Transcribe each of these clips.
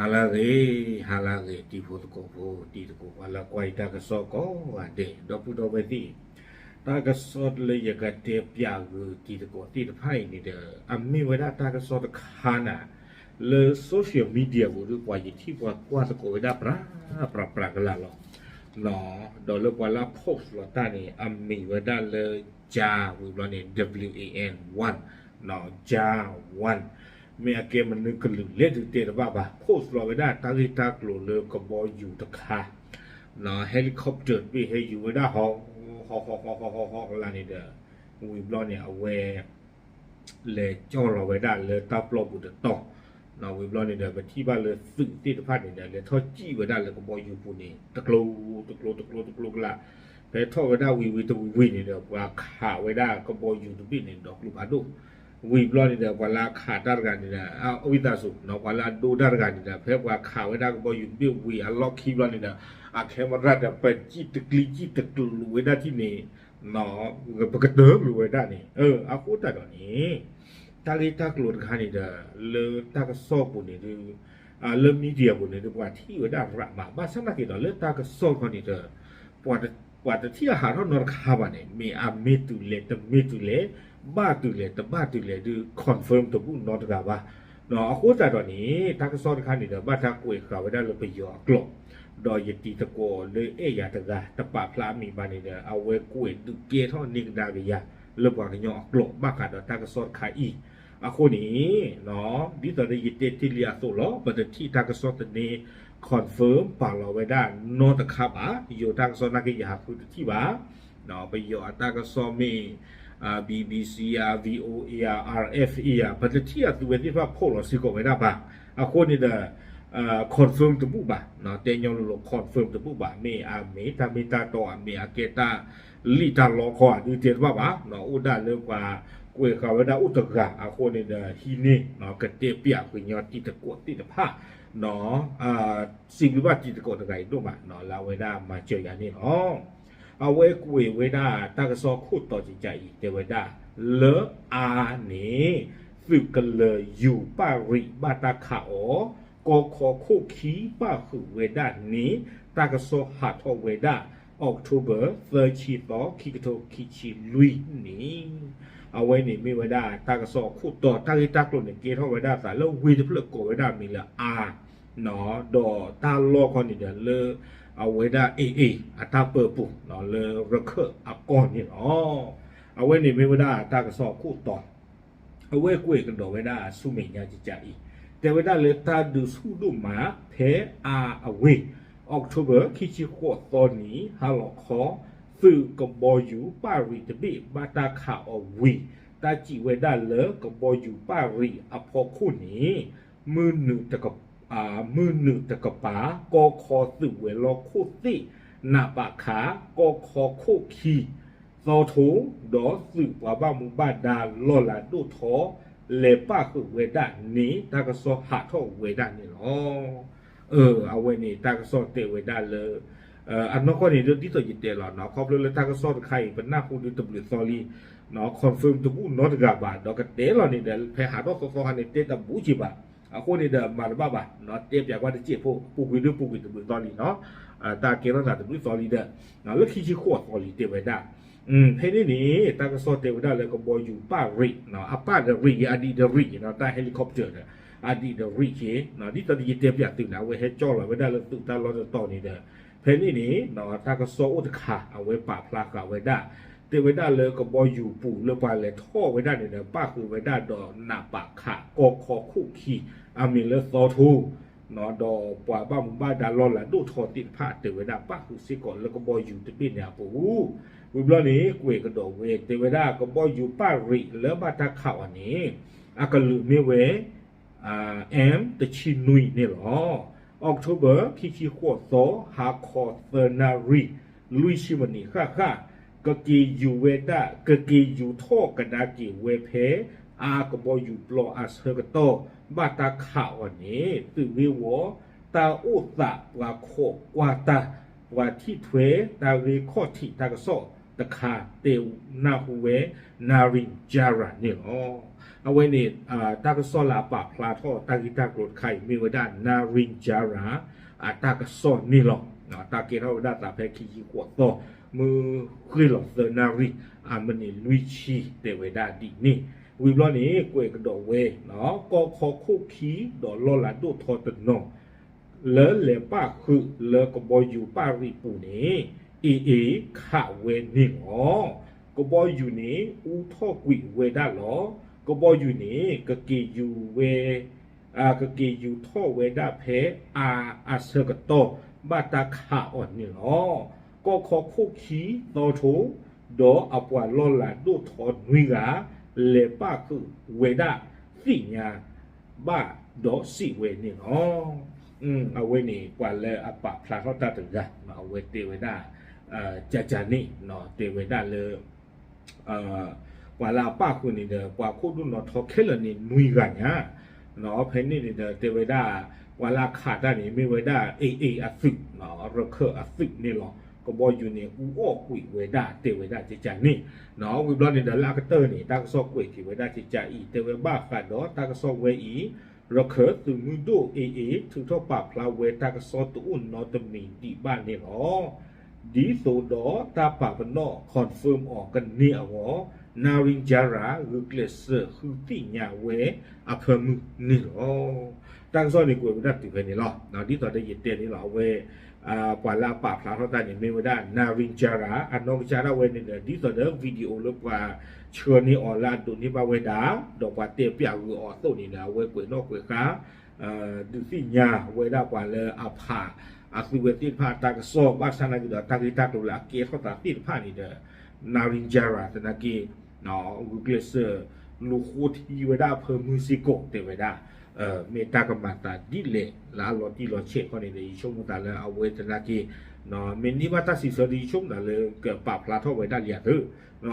ဟါလၢအဂ့ၤ, ဟါလၢအဂ့ၤ တံၤဖိသကိးဖိ တံၤသကိးပှၤလၢကွၢ်ယတၢ်ကစီၣ်ကိးဂၤဒဲး ဒီပုၢ်ဒီဝဲၢ်သ့ၣ်, တၢ်ကစီၣ်လၢယကတဲပၠးဂုာ်တံၤသကိးသ့ၣ်တဖၣ်အံၤန့ၣ်ဒီး အမ့ၢ်ဝဲဒၣ်တၢ်ကစီၣ်တခါန့ၣ် လၢ social media ပူၤဒီး ပှၤယထံၣ်ပှၤကွၢ်သကိးဝဲဒၣ်ပြးပြးပြးကလာ်လီၤ. ဒီးလၢပှၤလၢအ post လီၤတၢ်န့ၣ် အမံၤဝဲဒၣ်လၢ Jan ဝံၤဘျီန့ၣ် W A N one, Jan one, မ့ၢ်အကဲမနုၤကလုာ်လဲၣ်ဒုးတဲတဘၣ်ဘၣ် post လီၤဝဲဒၣ်တၢ်ဂ့ၢ်တၢ်ကျိၤလၢကဘီယူၤတခါ helicopter တဘ့ၣ်ဟဲယူၤဝဲဒၣ်ဟီ ဟီ ဟီ ဟီ ဟီ ဟီ ဟီ ကလာ်န့ၣ်ဒီး ဝံၤဘျီန့ၣ် အဝဲ လဲၤကၠီၣ်လီၤဝဲဒၣ်လၢတၢ်ပျီပူၤတတီၤ, ဝံၤဘျီန့ၣ်ဒီး ပထံၣ်ဘၣ်လၢသုးသ့ၣ်တဖၣ်န့ၣ်ဒီး လဲၤထီၣ်စံၣ်ဝဲဒၣ်လၢကဘီယူၤပူၤန့ၣ် တကျိ တကျိ တကျိ တကျိကလာ်, ဖဲထီၣ်ဝဲဒၣ်ဝံၤဝံၤတဝံၤဝံၤန့ၣ်ဒီး ပှၤခးဝဲဒၣ်ကဘီယူၤတဘ့ၣ်န့ၣ် ဒီးကျိဖးဒိၣ်, ဝံၤဘျီန့ၣ်ဒီး ပှၤလၢအခးတၢ်တဂၤန့ၣ်ဒီး အဝံသးစူၤ ပှၤလၢအဒိတၢ်တဂၤန့ၣ်ဒီး ဖဲပှၤခးဝဲဒၣ်ကဘီယူၤတဘ့ၣ်ဝံၤအလီၢ်ခံဘျီန့ၣ်ဒီး အ camera ဒီး ပစံၣ်တကျံစံၣ်တကျိၤဝဲဒၣ်ထံၣ်န့ၣ် ပကတၢၢ်ကွံာ်ဝဲဒၣ်န့ၣ် အဃိသတးဒီးန့ၣ် တၢ်ဂ့ၢ်တၢ်ကျိၤတခါန့ၣ်ဒီး လၢတၢ်ကစီၣ်ပူၤန့ၣ်ဒုး လၢ media ပူၤန့ၣ်ဒုး ပှၤထံၣ်ဝဲဒၣ်ရးမး ဘၣ်ဆၣ်သနာ်က့ဒီး လၢတၢ်ကစီၣ်တခါန့ၣ်ဒီး ပှၤတထံၣ်အဟးထီၣ်နီတခါဘၣ်န့ၣ် မ့ၢ်အမ့ၢ်တုၤလဲၣ် တမ့ၢ်တုၤလဲၣ် ဘၣ်တုၤလဲၣ် တဘၣ်တုၤလဲၣ်ဒုး confirm တဘူၣ်နီတဂၤဘၣ်. အဃိသတးဒီးန့ၣ် တၢ်ကစီၣ်တခါန့ၣ်ဒီး ဘၣ်တၢ်ကွဲးဃာ်ဝဲဒၣ်လၢပယီၤအကျိာ် ဒီးယတံၤသကိးလၢအဲၣ်ယၤတဂၤ တပာ်ဖျါအမံၤဘၣ်န့ၣ်ဒီး အဝဲကွဲးဒုးကဲထီၣ်န့ၢ်ကဒါက့ၤယၤ လၢပှၤကညီအကျိာ် ဘၣ်ဃးဒီးတၢ်ကစီၣ်တခါအံၤ. အဃိန့ၣ် ဒ်သိးဒီးယတဲတ့ၢ်လံအသိးလီၤ ပတထံၣ်တၢ်ကစီၣ်တန့ၢ် confirm ပာ်လီၤဝဲဒၣ်နီတခါဘၣ်. ယိၤတၢ်ကစီၣ်နာ်က့ယဟးဃုတထံၣ်ဘၣ် ပယီၤအတၢ်ကစီၣ်မ့ၢ် BBC ဧါ VOA ဧါ RFA ဧါ ပတထံၣ်အသုဝဲသ့ၣ်တဖၣ် post လီၤစ့ၢ်ကီးဝဲဒၣ်ဘၣ်. အဃိန့ၣ်ဒီး confirm တဘူၣ်ဘၣ်, တဲညီလိၤလိၤ confirm တဘူၣ်ဘၣ်, မ့ၢ်အမ့ၢ်တၢ်မ့ၢ်တၢ်တီ အမ့ၢ်အကဲတၢ်လံၣ်တၢ်လီခီ အဒုးတဲတဘၣ်ဘၣ်, အိၣ်ဒၣ်လၢပှၤကွဲးဃာ်ဝဲဒၣ်အိၣ်တဂၤ အဃိန့ၣ်ဒီး ဟံးန့ၢ် ကတဲပၠးကညီတံၤသကိးသ့ၣ်တဖၣ် စံးဘျုးဘၣ်တံၤသကိးတဂၤအံၤဒိၣ်မး လၢအဝဲဒၣ်မၤစၢၤယၤန့ၣ်လီၤ. အဝဲကွဲးဝဲဒၣ်တၢ်ကစီၣ်ခိၣ်တီတကးအံၤ တဲဝဲဒၣ် လၢအါန့ၣ် သုးကလၢၤယူၤပၣ်ရံးဘၣ်တၢ်ခးအီၤ, ကီၢ်ခီခိၣ်ခံပၣ်ဃုာ်ဝဲဒၣ်န့ၣ် တၢ်ကစီၣ်ဟးထီၣ်ဝဲဒၣ် October သၢဆံသီ ခံကထိခံဆံလွံၢ်န့ၣ် အဝဲန့ၣ်မ့ၢ်ဝဲဒၣ်တၢ်ကစီၣ်အခိၣ်တီ တၢ်ဂ့ၢ်တၢ်ကျိၤန့ၣ် ကဲထီၣ်ဝဲဒၣ်အသးလၢဝ့ၢ်တဖျၢၣ်ကိးဝဲဒၣ်မံၤလၢအါ ဒီးတၢ်လီၢ်ခီန့ၣ်ဒီးလၢ အဝဲဒၣ် AA အတၢ်ပၢပူၤ လၢရခၢၣ်အကီၢ်န့ၣ်လီၤ. အဝဲန့ၣ်မ့ၢ်ဝဲဒၣ်တၢ်ကစီၣ်အခိၣ်တီ အဝဲကွဲးကဒီးဝဲဒၣ်ဆူမဲာ်ညါကကးအံၤ တဲဝဲဒၣ်လၢတၢ်ဒုးဆူၣ်ဒိၣ်မး ဖဲအါအဝ့ၢ် October ခံဆံဃိးသီနံၤ ဟါလီၤခီ သုးကဘီယူၤပၣ်ရံးတဘ့ၣ်ဘၣ်တၢ်ခးအီၤဝံၤ တၢ်စံးဝဲဒၣ်လၢကဘီယူၤပၣ်ရံးအဖီခိၣ်န့ၣ် မုၢ်နုာ်တကပၤ ကီၢ်ခီသုးဝဲၤလီၢ်ခိၣ်သ့ၣ် နးပးခး ကီၢ်ခီခိၣ်ခံ သီထိ ဒီးသုးပှၤဘၣ်မူဘၣ်ဒါလီၢ်လၤဒိၣ်ထီ လဲၤပၣ်ဃုာ်ဝဲဒၣ်န့ၣ် တၢ်ကစီၣ်ဟးထီၣ်ဝဲဒၣ်န့ၣ်လီၤ. အဝဲန့ၣ်တၢ်ကစီၣ်တဲဝဲဒၣ်လၢ အနီၢ်ကီၢ်န့ၣ်ဒ်သိးယတဲလီၤ ခီဖျိလၢတၢ်ကစီၣ်တခါအံၤ ပနၢ်ဟူဒုးတဘျုးသီလံ confirm တဘူၣ်နီတဂၤဘၣ် ဒီးကတဲလီၤန့ၣ်ဒီး ဖဲဟးထီၣ်သီသီခါန့ၣ် တဲတဘူၣ်က့ဘၣ်. အဃိန့ၣ်ဒီးမၤတဘၣ်ဘၣ် တဲပၠးကွၢ်တစဲးဖိ ပူၤကွံာ်ဒုးပူၤကွံာ်တဘျုးသီလံနီၤ တၢ်ကဲထီၣ်သးတဘျုးသီလံဒီး လၢခံဆံဃိးသီလံတဲဝဲဒၣ် ဖဲန့ၣ်န့ၣ် တၢ်ကစီၣ်တဲဝဲဒၣ်လၢကဘီယူၤပၣ်ရံး အပၣ်ဒီးရံး အဒံးဒီးရံး တၢ် helicopter ဒီး အဒံးဒီးရံးက့ ဒ်သိးယတဲပၠးသုန့ၣ် အဝဲဟဲကၠီလီၤဝဲဒၣ်လၢသုးတၢ်လီၢ်တတီၤန့ၣ်ဒီး ဖဲန့ၣ်န့ၣ် တၢ်ကစီၣ်အိၣ်တခါ အဝဲပာ်ဖျါဃာ်ဝဲဒၣ် တဲဝဲဒၣ်လၢကဘီယူၤပူၤလၢပှၤလဲၤထီၣ်ဝဲဒၣ်န့ၣ်ဒီး ပၣ်ဃုာ်ဝဲဒၣ်ဒီးနးပးခး ကီၢ်ခီခိၣ်ခံ အမံၤလၢသီထိ ဒီးပှၤဘၣ်မူဘၣ်ဒါလီၢ်လၤဒိၣ်ထီသ့ၣ်တဖၣ် တဲဝဲဒၣ်ပၣ်ဃုာ်စ့ၢ်ကီးလၢကဘီယူၤတဘ့ၣ်န့ၣ်အပူၤ ဝံၤဘျီန့ၣ် ကွဲးကဒီးဝဲ တဲဝဲဒၣ်ကဘီယူၤပၣ်ရံးလၢဘၣ်တၢ်ခးအီၤန့ၣ် အကလုာ်မ့ၢ်ဝဲ M တဆံနွံန့ၣ်လီၤ. October ခံဆံဃိးသီ ဟါခီသၢနၣ်ရံၣ် လွံၢ်ဆံမံးနံးဃၣ်ဃၣ် ကက့ၤယူၤဝဲဒၣ် ကက့ၤယူၤထီၣ်ကဒါက့ၤဝဲဖဲ အါကဘီယူၤပျီအဆၢကတီၢ် ဘၣ်တၢ်ခးအီၤန့ၣ် သုးဂ့ၢ်ဝီ တၢ်အိၣ်သးပှၤခိးကွၢ်တၢ် ပှၤထံၣ်ထွဲတၢ်ဂ့ၢ်ခီၣ်ထံးတၢ်ကစီၣ်တခါ တဲနၢ်ဟူဝဲ Narinjara န့ၣ်လီၤ. အဝဲန့ၣ် တၢ်ကစီၣ်လၢအပာ်ဖျါထီၣ်တၢ်ဂ့ၢ်တၢ်ကျိၤတခါအံၤ မ့ၢ်ဝဲဒၣ် Naren Jara အတၢ်ကစီၣ်န့ၣ်လီၤ. တၢ်ကဲထီၣ်ဝဲဒၣ်သးဖဲခံဆံဃိးသီ မုၢ်ဃ့ၢ်လီၤသၢနၣ်ရံၣ် အမံးနံးလွံၢ်ဆံ တဲဝဲဒၣ်ဒ်န့ၣ်. ဝံၤဘျီန့ၣ် ကွဲးကဒီးဝဲ ကီၢ်ခီခိၣ်ခံ ဒီးလီၢ်လၤဒိၣ်ထီတနီၤ လၢလဲၤပၣ်ဃုာ်လၢကဘီယူၤပၣ်ရံးပူၤန့ၣ် AA ခးဝဲန့ၣ်လီၤ. ကဘီယူၤန့ၣ် အူထီၣ်ကွံာ်ဝဲဒၣ်လီၤ. ကဘီယူၤန့ၣ် ကက့ၤယူၤဝဲ ကက့ၤယူၤထီၣ်ဝဲဒၣ်ဖဲအါအဆၢကတီၢ် ဘၣ်တၢ်ခးအီၤန့ၣ်လီၤ. ကီၢ်ခီခိၣ်ခံသီထိ ဒီးအပှၤလီၢ်လၤဒိၣ်ထီနွံဂၤ လဲၤပၣ်ဃုာ်ဝဲဒၣ်သ့ၣ်ညါဘၣ်ဒီးစံးဝဲန့ၣ်လီၤ. အဝဲန့ၣ် ပှၤလၢအပာ်ဖျါထီၣ်တၢ်တဂၤ အဝဲတဲဝဲဒၣ် ကကန့ၣ် တဲဝဲဒၣ်လၢ ပှၤလၢအပၣ်ဃုာ်န့ၣ်ဒီး ပှၤခိၣ်ဒိၣ်နီၣ်ထီခဲလၢာ်န့ၣ်နွံဂၤညါ ဖဲန့ၣ်န့ၣ်ဒီး တဲဝဲဒၣ် ပှၤလၢအခးတၢ်န့ၣ် မ့ၢ်ဝဲဒၣ် AA အသုး ရခၢၣ်အသုးန့ၣ်လီၤ. ကဘီယူၤန့ၣ် အူအီၣ်ကွံာ်ဝဲဒၣ် တဲဝဲဒၣ်ကကန့ၣ်. ဝံၤဘျီန့ၣ်ဒီး လၢအကတၢၢ်န့ၣ် တၢ်ကစီၣ်ကွဲးက့ၤဝဲဒၣ်ကကအံၤ တဲဝဲဘၣ်ဃးဒီးတၢ်ကစီၣ်ဝဲအံၤ ရခၢၣ်သုးမုၢ်ဒိၣ် AA ထုးထီၣ်ပာ်ဖျါဝဲတၢ်ကစီၣ်တအိၣ်နီတမံၤဒံးဘၣ်န့ၣ်လီၤ. ဒ်သိးဒီးတၢ်ပာ်ပနီၣ် confirm အီၤကန့ၢ်အဂီၢ် Naren Jara ဂုာ်ကျဲးစၢးဃုသ့ၣ်ညါဝဲအဖၢမုၢ်န့ၣ်လီၤ. တၢ်ကစီၣ်န့ၣ်ကွဲးဝဲဒၣ်တုၤဖဲန့ၣ်လီၤ. ဒ်သိးဒီးယတဲန့ၣ်လီၤ အဝဲ ပှၤလၢအပာ်ဖျါထီၣ်တၢ်န့ၣ် မ့ၢ်ဝဲဒၣ် Naren Jara အနီၢ်ကစၢ်ဒၣ်ဝဲန့ၣ်ဒီး ဒ်သိးဒီး video လၢပှၤဆှၢန့ၢ်အီၤလၢအဒိးန့ၢ်ဘၣ်ဝဲဒၣ် ဒီးပှၤတဲပျးဂုာ်အီၤအသိးန့ၣ်ဒီး အဝဲကွဲးနီၣ်ကွဲးဃါ ဒုးသ့ၣ်ညါဝဲဒၣ်ပှၤလၢအဖးအသုဝဲသ့ၣ်တဖၣ်အတၢ်ကစီၣ် ဘၣ်ဆၣ်သနာ်က့ဒီး တၢ်ဂ့ၢ်တၢ်ကျိၤလၢအကဲထီၣ်သးသ့ၣ်တဖၣ်န့ၣ်ဒီး Naren Jara သနာ်က့ ဂုာ်ကျဲးစၢး လူၤဃိထံဝဲဒၣ်အဖၢမုၢ်စ့ၢ်ကီး တဲဝဲဒၣ် မ့ၢ်တၢ်ကမၤသးဒ်လဲၣ်လၢအလီၤတံၢ်လီၤဆဲးခီန့ၣ်ဒီး ယဆိကမိၣ်သးလၢအဝဲသနာ်က့ မ့ၢ်န့ၢ်ဘၣ်တၢ်စံးဆၢဒီး ယဆိကမိၣ်သးလၢ ကပာ်ဖျါထီၣ်ဝဲဒၣ်လံအသိး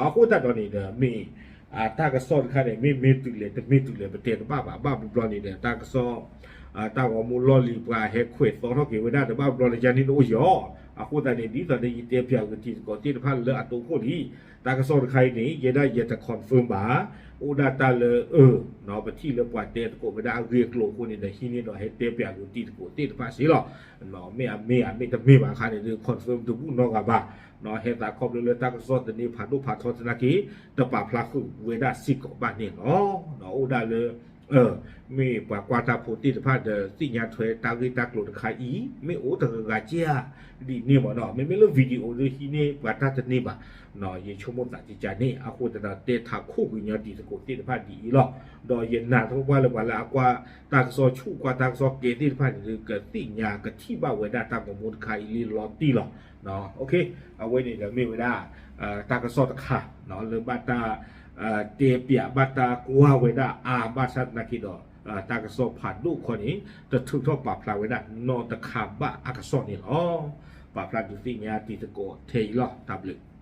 အဃိသတးဒီးန့ၣ်ဒီး မ့ၢ် တၢ်ကစီၣ်တခါန့ၣ် မ့ၢ်မ့ၢ်တုၤလဲၣ်တမ့ၢ်တုၤလဲၣ် ပတဲတဘၣ်ဘၣ် ဘၣ်ဘျီဘျီန့ၣ်ဒီး တၢ်ကစီၣ် တၢ်ဂီၤမူလီၢ်လံၤပှၤဟဲခွဲးသီထီၣ်က့ၤဝဲဒၣ်ဒီး ဘၣ်ဘျီန့ၣ် ယၤန့ၣ်တအိၣ်ယီၤ. အဃိသတးန့ၣ် ဒ်သိးဒီးယတဲပျးဂ့ၤတံၤသကိးသ့ၣ်တဖၣ်လၢအတိခိၣ်လံ တၢ်ကစီၣ်တခါအံၤန့ၣ် ယဲဒၣ်ယတ confirm ဘၣ် အိၣ်ဒၣ်တၢ်လၢ အၢ ပထံၣ်လၢပှၤတဲသကိးဝဲဒၣ်အဂ့ၢ်အကျိၤအဃိန့ၣ်ဒီး ဟံးန့ၢ်ဒီးဟဲတဲပျးဂ့ၤတံၤသကိးသ့ၣ်တဖၣ်စ့ၢ်လီၤ. မ့ၢ်အမ့ၢ်ဧါ မ့ၢ်တမ့ၢ်ဘၣ်အခါန့ၣ်ဒီး confirm တဘူၣ်နီတဂၤဘၣ်. ဟဲသးခီဖျိလၢတၢ်ကစီၣ်သန့ဖးဒိၣ်ဖးထီသနာ်က့ တပာ်ဖျါဃုာ်ဝဲဒၣ်စ့ၢ်ကီးဘၣ်န့ၣ်လီၤ. အိၣ်ဒၣ်လၢ မ့ၢ်ပှၤကွၢ်တၢ်ဖိသ့ၣ်တဖၣ်ဒီးသ့ၣ်ညါထွဲတၢ်ဂ့ၢ်တၢ်ကျိၤတခါအံၤ မ့ၢ်အိၣ်တဂၤဂၤကဲဧါ ဒ်န့ၣ်မ့ၢ်နီၤ မ့မ့ၢ်လၢ video ဒီးဟံးန့ၢ်ပှၤတၢ်တန့ၢ်ဘၣ် ယဆိကမိၣ်သးကကန့ၣ် အဃိသတးဒီး တဲထးခိၣ်ကွံာ်ညီတံၤသကိးသ့ၣ်တဖၣ်ဒ်အံၤလီၤ. ဒီးယနာ်သပှၢ်လၢပှၤလၢအကွၢ်တၢ်ကစီၣ်ဆူၣ်ကွၢ်တၢ်ကစီၣ်ကဲသ့ၣ်တဖၣ်န့ၣ်ဒီး ကသ့ၣ်ညါကထံၣ်ဘၣ်ဝဲဒၣ်တၢ်ဂီၤမူတခါအံၤလံလီၤတံၢ်လီၤ. အဝဲန့ၣ်ဒီးမ့ၢ်ဝဲဒၣ် တၢ်ကစီၣ်တခါ လၢဘၣ်တၢ် တဲပျးဘၣ်တၢ်ကွၢ်ဝဲဒၣ်အါဘၣ်ဆၣ်သနာ်က့ဒီး တၢ်ကစီၣ်ဖးဒိၣ်ခီန့ၣ် တထုးထီၣ်ပာ်ဖျါဝဲဒၣ်နီတခါဘၣ်အကစီၣ်န့ၣ်လီၤ. ပာ်ဖျါဒုးသ့ၣ်ညါတံၤသကိးထဲအံၤလီၤ. တၢ်ဘျုး